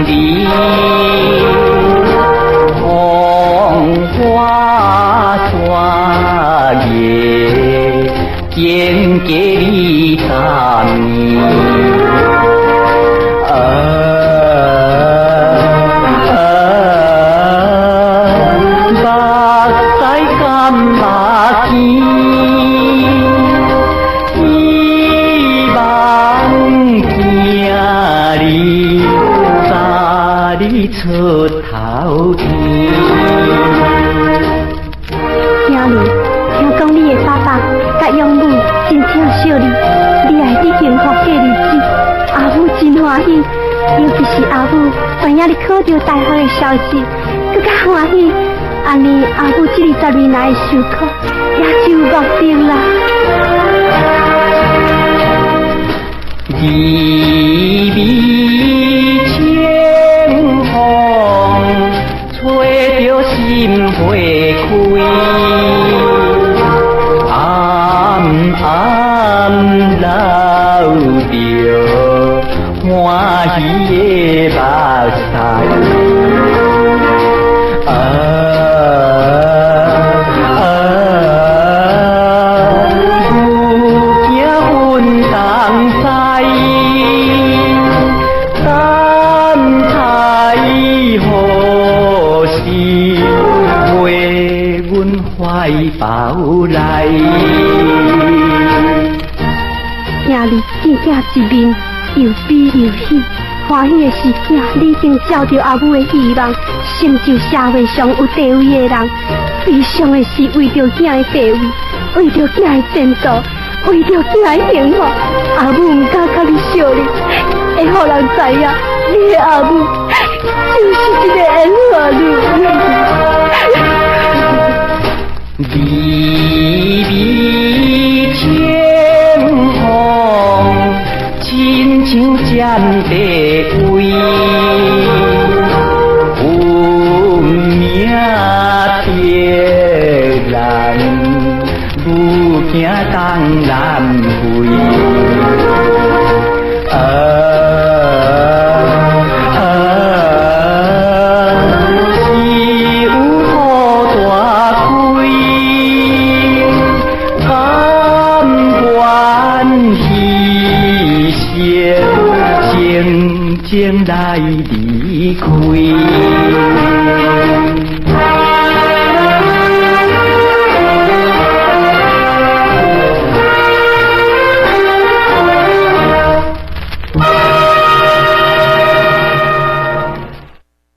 里，風花雪月，見過20年。啊啊，目屎乾目耳，希望囝兒早日出頭天。囝兒，聽講你的爸爸佮養母真疼惜你，你愛得幸福過日子，阿母真歡喜。尤其是阿母知影你考著大學的消息，閣較歡喜。按呢，阿母這20年來的受苦也就目的啦。微微清風，吹著心花開，暗暗流著歡喜的目屎。啊啊，母囝分同西，等待何時回阮懷抱內。囝兒見囝一面，又悲又喜。歡喜的是囝你已經照著阿母的希望，成就社會上有地位的人。悲傷的是為著囝的地位，為著囝的前途，為著囝的幸福，阿母毋敢佮你相認，會予人知影，你的阿母就是這个煙花女。微微清風，親像占地位，有命的人，母囝東南飛。啊啊，是有好大虧，甘願犧牲，靜靜來離開。